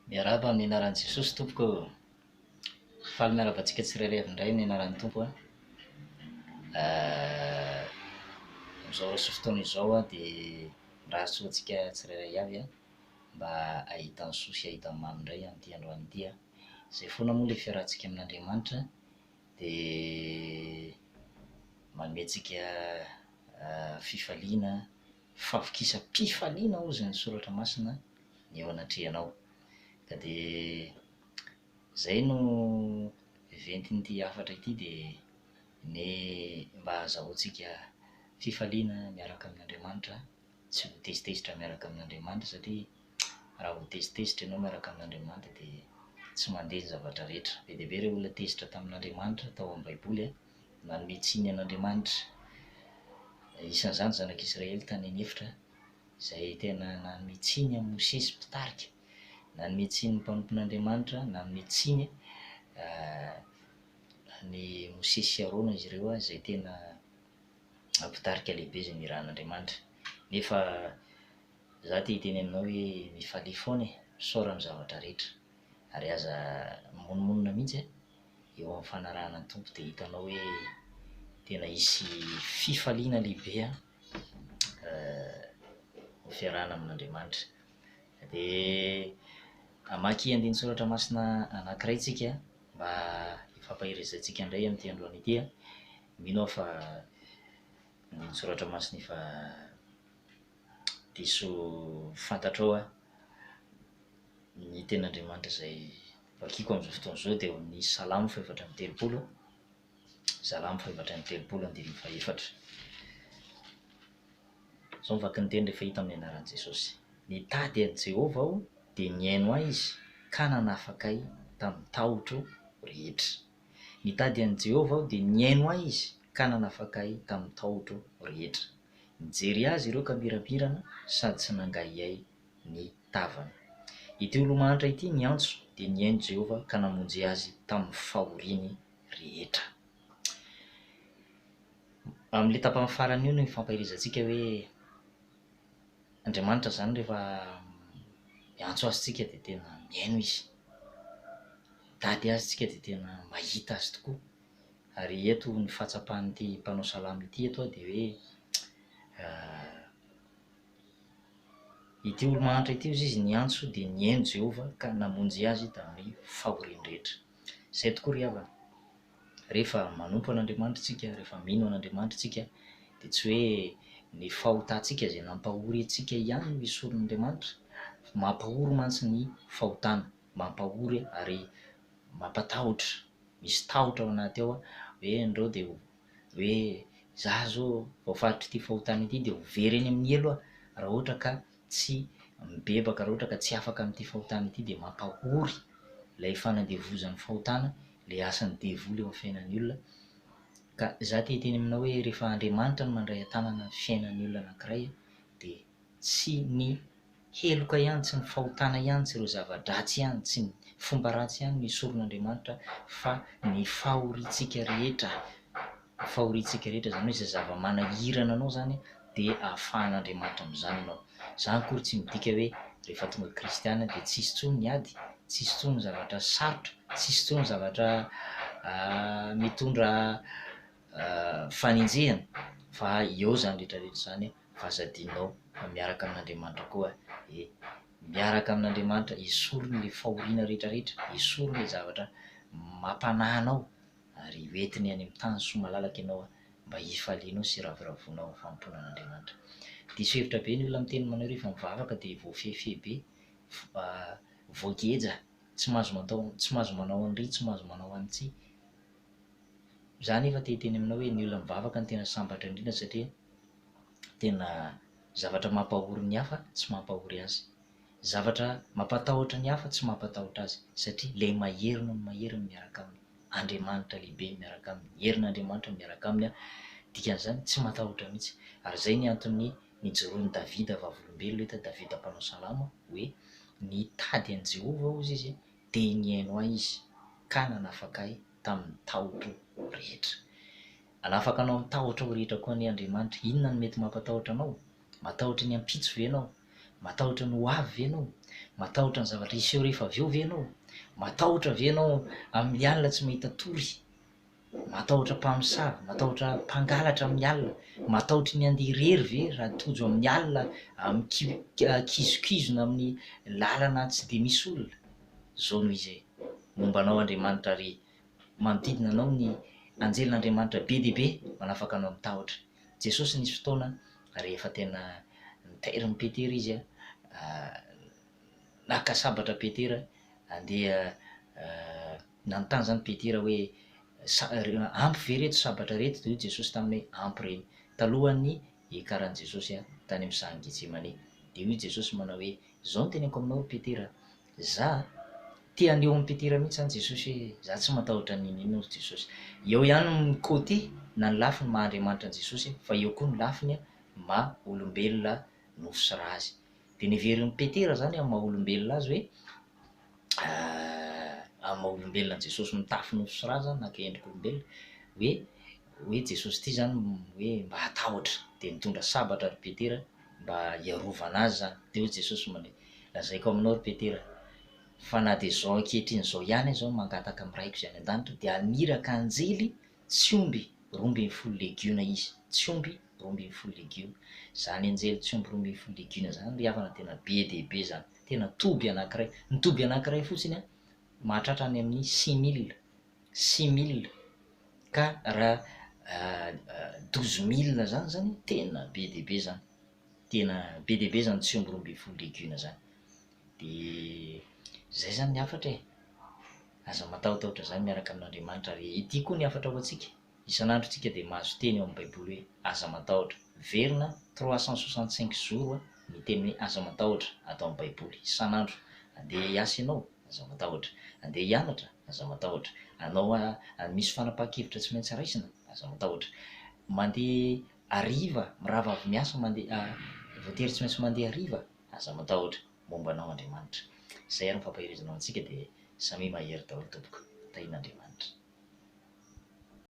Miarahaba amin'ny anaran'i Jesosy tompoko ô! Faly miarahaba antsika tsirairay avy indray amin'ny anaran'ny Tompo a! Amin'izao ora sy fotoana izao aho dia mirary soa antsika tsirairay avy a, mba hahita ny soa sy hahita ny mamy indray amin'ity androany ity a! Izay foana moa ilay fiarahantsika amin'Andriamanitra dia manome antsika fifaliana, fahavokisam-pifaliana hozy ny soratra masina ny eo anatrehanao. Ka dia izay no ventin'ity hafatra ity dia ny mba hahazahoantsika fifaliana miaraka amin'Andriamanitra, tsy ho tezitezitra miaraka amin'Andriamanitra satria raha vao tezitezitra ianao miaraka amin'Andriamanitra dia tsy mandeha ny zavatra rehetra. Be dia be ireo olona tezitra tamin'Andriamanitra tao amin'ny baiboly nanome tsiny an'Andriamanitra. Isan'izany ny zanak'Israely tany an'efitra. izay tena nanome tsiny an'i Mosesy mpitarika, nanome tsiny ny mpanompon'Andriamanitra, nanome tsiny an'i Mosesy sy Arona izy ireo izay tena mpitarika lehibe izay nirahan'Andriamanitra. Nefa za te hiteny aminao hoe mifalia foana e, misaora amin'ny zavatra rehetra, ary aza mimonomonona mihitsy e, eo amin'ny fanarahana ny Tompo dia hitanao hoe tena hisy fifaliana lehibe an. Ho fiarahana amin'Andriamanitra. Dia hamaky andinin-tsoratra masina anankiray tsika mba hifampaherezantsika indray amin'ity androany ity. Mino aho fa andinin-tsoratra masina efa diso fantatrao ny tenin'Andriamanitra izay vakiko amin'izao fotoana izao dia ao amin'ny Salamo fahefatra amby 30. Salamo fahefatra amby 30 andininy fahefatra. Izao ny vakin'ny teny rehefa hita amin'ny anaran'i Jesosy. Nitady an'i Jehovah aho, dia nihaino ahy Izy, ka nanafaka ahy tamin'ny tahotro rehetra. Nitady an'i Jehovah aho, dia nihaino ahy Izy, ka nanafaka ahy tamin'ny tahotro rehetra. Nijery azy ireo ka miramirana, sady tsy nangahiahy ny tavany. Ity olo-mahantra ity niantso, dia nihaino Jehovah ka namonjy azy tamin'ny fahoriany rehetra. Amin'ilay tapany farany io no ifampaherezantsika hoe Andriamanitra izany rehefa miantso Azy tsika dia tena mihaino Izy. Mitady Azy tsika dia tena mahita Azy tokoa. Ary eto ny fahatsapan'ity mpanao salamo ity eto dia hoe ity olo-mahantra ity hozy izy niantso dia nihaino Jehovah ka namonjy azy tamin'ny fahoriany rehetra. Izay tokoa ry havana, rehefa manompo an'Andriamanitra isika, rehefa mino an'Andriamanitra isika, dia tsy hoe ny fahotantsika izay nampahory antsika ihany no esorin'Andriamanitra, mampahory mantsy ny fahotana, mampahory ary mampatahotra, misy tahotra ao anaty ao hoe andrao dia hoe za zao voafaritr'ity fahotana ity dia ho very eny amin'ny helo aho raha ohatra ka tsy mibebaka raha ohatra ka tsy afaka amin'ity fahotana ity dia mampahory ilay fanandevozan'ny fahotana, ilay asan'ny devoly eo amin'ny fiainan'ny olona. Ka za te hiteny aminao hoe rehefa Andriamanitra no mandray an-tanana ny fiainan'ny olona anankiray dia tsy ny heloka ihany, tsy ny fahotana ihany, tsy ireo zava-dratsy ihany, tsy ny fomba ratsy ihany no esorin'Andriamanitra fa ny fahoriantsika rehetra. Ny fahoriantsika rehetra, izany hoe izay zava-manahirana anao izany dia ahafahan'Andriamanitra amin'izany ianao. Izany akory tsy midika hoe rehefa tonga kristiana dia tsisy intsony ny ady, tsisy intsony ny zavatra sarotra, tsisy intsony ny zavatra mitondra fanenjehana fa eo izany rehetra rehetra izany fa aza adinonao fa miaraka amin'Andriamanitra koa e! Miaraka amin'Andriamanitra, esoriny ilay fahoriana rehetra rehetra, esoriny ilay zavatra mampanahy anao ary ho entiny any amin'ny tany soa malalaka ianao mba hifalianao sy hiravoravoanao amin'ny fanompoana an'Andriamanitra. Diso hevitra be ny olona miteny manao rehefa mivavaka dia voafehifehy be, voageja, tsy mahazo matao, tsy mahazo manao an'ry, tsy mahazo manao an'itsy. Za nefa te hiteny aminao hoe ny olona mivavaka no tena sambatra indrindra satria tena zavatra mampahory ny hafa tsy mampahory azy. Zavatra mampatahotra ny hafa tsy mampatahotra azy satria ilay mahery noho ny mahery no miaraka aminy, Andriamanitra lehibe miaraka aminy, herin'Andriamanitra miaraka aminy an, dikan'izany tsy matahotra mihitsy. Ary izay ny antony nijoroan'i Davida vavolombelona eto, Davida mpanao salamo, hoe nitady an'i Jehovah hozy izy dia nihaino ahy izy ka nanafaka ahy tamin'ny tahotro rehetra. Hanafaka anao amin'ny tahotrao rehetra koa anie Andriamanitra. Inona no mety mampatahotra anao? Matahotra ny ampitso ve ianao? Matahotra ny ho avy ve ianao? Matahotra ny zavatra hiseho rehefa avy eo ve ianao? Matahotra ve ianao amin'ny alina tsy mahita tory? Matahotra mpamosavy, matahotra mpangalatra amin'ny alina? Matahotra ny handeha irery ve raha tojo amin'ny alina amin'ny kizokizona amin'ny lalana tsy dia misy olona? Izao no izy e, momba anao Andriamanitra ary manodidina anao ny anjelin'Andriamanitra be dia be manafaka anao amin'ny tahotra. Jesosy nisy fotoana rehefa tena notairin'i Petera izy, naka sabatra Petera andeha nanontany izany Petera hoe ampy ve ireto sabatra ireto? Dia hoy Jesosy taminy hoe ampy ireny. Talohan'ny hiakaran'i Jesosy tany amin'ny sahan'i Getsemane. Dia hoy Jesosy manao hoe izao no teneniko aminao ry Petera, Za te haneho amin'i Petera mihitsy zany Jesosy hoe za tsy matahotra n'inon'inona hozy Jesosy. Eo ihany ny côté na ny lafiny maha Andriamanitra an'i Jesosy fa eo koa ny lafiny maha olombelona nofo sy ra azy. Dia neverin'i Petera zany amin'ny maha olombelona azy hoe amin'ny maha olombelona an'i Jesosy mitafy nofo sy ra zany naka endrik'olombelona hoe hoe Jesosy ity zany hoe mba hatahotra dia nitondra sabatra ry Petera mba hiarovana azy zany. Dia hoy Jesosy manao hoe, Lazaiko aminao ry Petera, fa na dia izao ankehitriny izao ihany aza aho mangataka amin'ny Raiko izay any an-danitra, dia haniraka anjely tsy omby 12 legiona Izy, tsy omby 12 legiona. Izany anjely tsy omby 12 legiona izany ry havana tena be dia be izany, tena toby anankiray. Ny toby anankiray fotsiny an, mahatratra any amin'ny 6000, 6000, ka raha 12000 izany izany tena be dia be izany. Tena be dia be zany tsy omby 12 legiona zany. De zay zany ny hafatra e! Aza matahotahotra zany miaraka amin'Andriamanitra ary ity koa ny hafatra ho antsika, isan'andro tsika dia mahazo teny ao amin'ny baiboly hoe aza matahotra. Verina 365 jours ny teny hoe aza matahotra ato amin'ny baiboly, isan'andro. Andeha hiasa ianao, aza matahotra. Andeha hianatra, aza matahotra. Anao misy fanapahan-kevitra tsy maintsy raisina, aza matahotra. Mandeha Hariva, mirava avy miasa mandeha voatery tsy maintsy mandeha hariva? Aza matahotra, momba anao Andriamanitra. Izay ary ny fampaherezana ho antsika dia samia mahery daholo tompoko. Tahian'Andriamanitra.